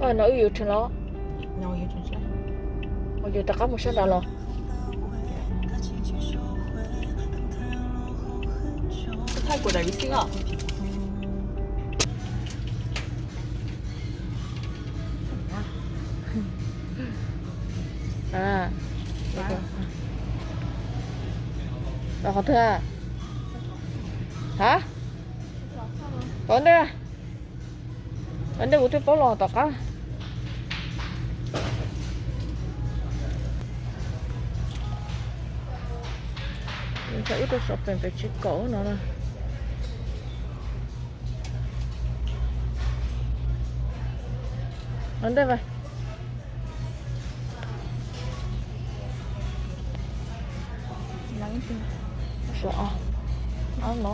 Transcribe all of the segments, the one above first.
Oj, no wb yuav tsev los? Ua yus rov qab mus sab nrad los? Thaij kuv daim vim xij os. Los qhov twg? Hab, tom ntej, tom ntej kuv twb paub los tom qab. Wb tuaj shopping pem Tsis Kaum no na. Tom ntej. Sov, ob no.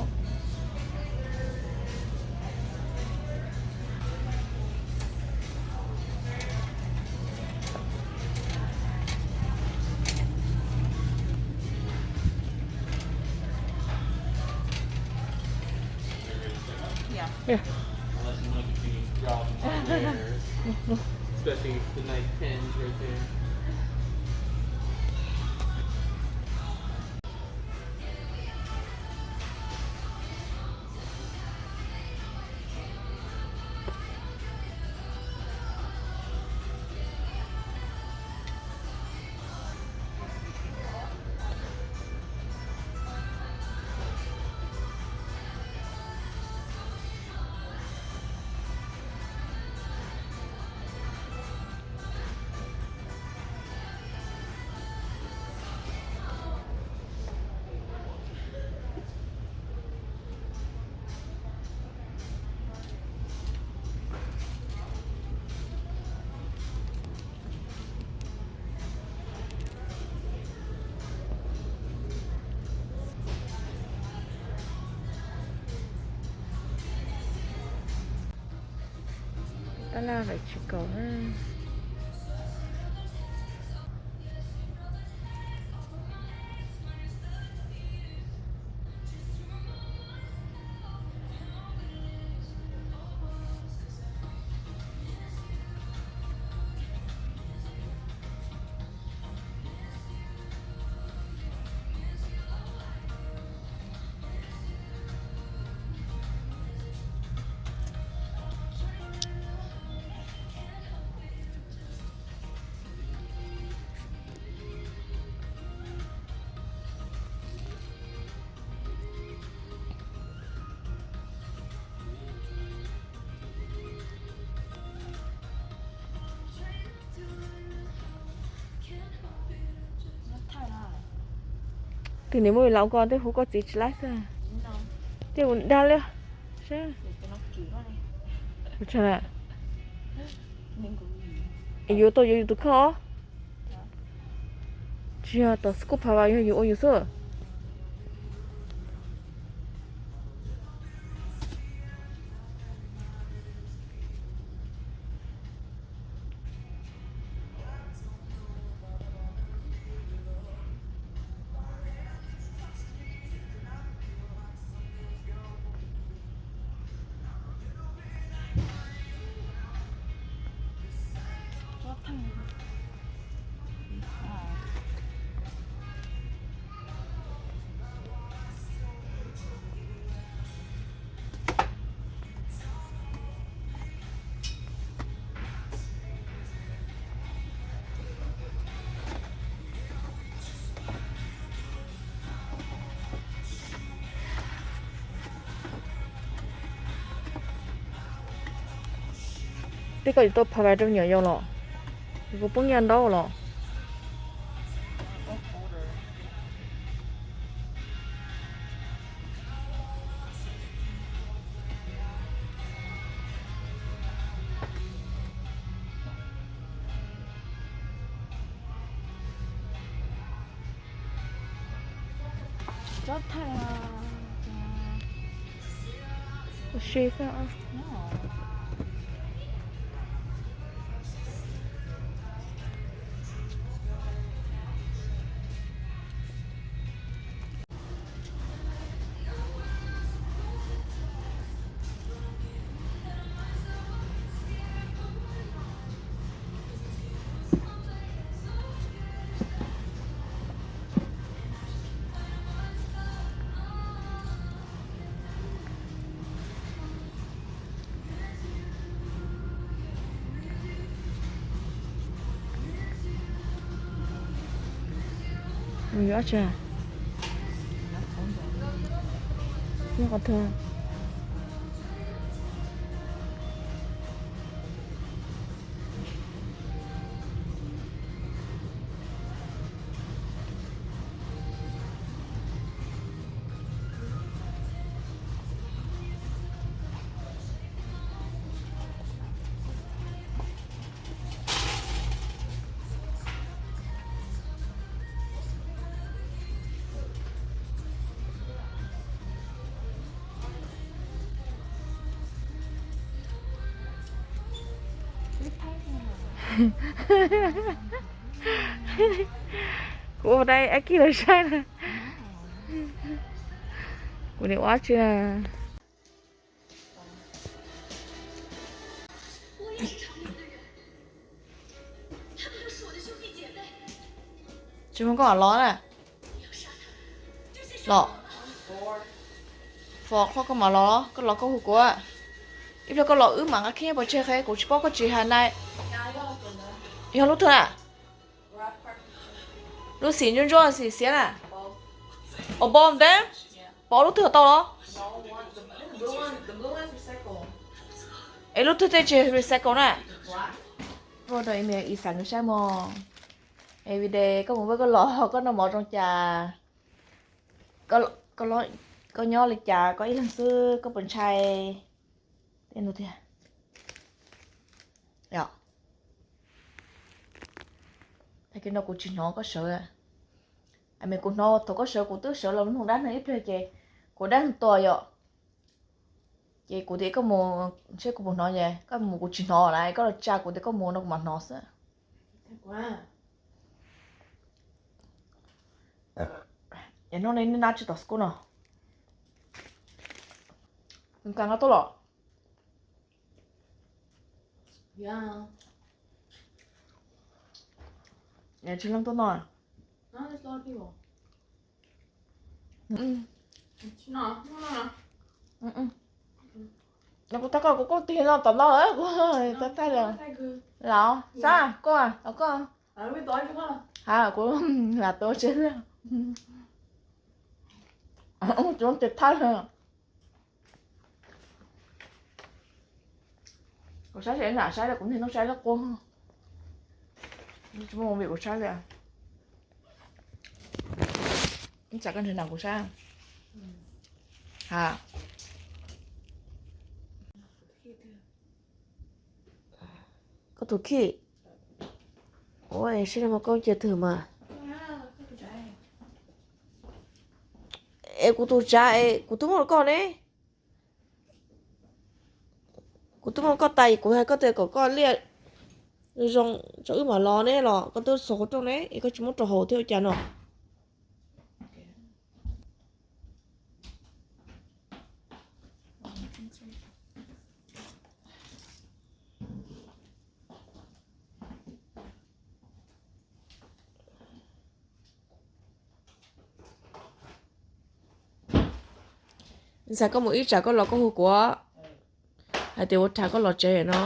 Yeah. Especially the nice pins right there. Tab laj vim Tsis Kaum na. Twg niam muaj lawv ko twb hu koj txiv tsis laib xwb. Tej ua dag li. Sab, yuav tau yuav yus tus kheej os. Tsis yog tom Scoop Pava yog yus ua yus xwb. Tej koj yuav tau Pava rau me nyuam yaus los? Kuv poob nyiaj ntau los. Yuav tsi, nyob qhov twg? Kuv ua dai ab kis los saib na. Kuv niam ua tsi na. Tsis muaj koj mam los na. Los. Four o'clock koj mam los, koj los koj hu kuv. Ib pliag koj los wb mam nqa kheej nyob pov tseg qhia, kuv tsis paub koj tsis hais nai. Yog lub twg na? Lub xim ntsuab ntsuab xim xiav na. Ua npaum ntawd, pom lub twg tau los? Es lub twg tej tsis recycle na? Ua rau ib me ib xav nkawd saib mog. Es video koj mus npaj koj los koj noj mov zoo cas, koj nyob li cas, koj ib leeg xwb koj puas ntshai? Tej no tiag. Tag kis no kuv tsis hnov koj sawv. As, kuv hnov thaum koj sawv, kuv twb sawv los nug dab neeg ib pliag ces kuv dab neeg tuaj yom. Ces kuv tias koj mus, seb kuv puas hnov, ces koj mus kuv tsis hnov na, koj los tsa kuv tias koj mus no kuv mam hnov xwb. Es hnub no nej nab tsis tom school no? Nws kag nqa tuaj los? Tsis leej tuaj no. Kuv tag koj, kuv koj tig no tom no, kuv tag tag li. Los sab koj, los koj. Ha, kuv lam tuav tsev. Tsis muaj tes thawj. Kuv saib seb nam saib li, kuv niag hnub saib lub qub. Tsis muaj movie kuv saib li. Ib tsam koj nrhiav nam kuv saib. Ha. Koj tus khij. Ua seb no mas koj cia twg mas. Es kuv tus tsav es kuv twb muab rau koj ne. Kuv twb muab rau koj tas, kuv hais koj tias kom koj liaj zoo zoo tso wb mam los ne los koj twb xuas qhov rooj ne es koj tsis muab rau hauv thiab ua cas no. Ntxhais, koj mus ib tsam koj los koj hu kuv hais tias ua cas koj los tsev no.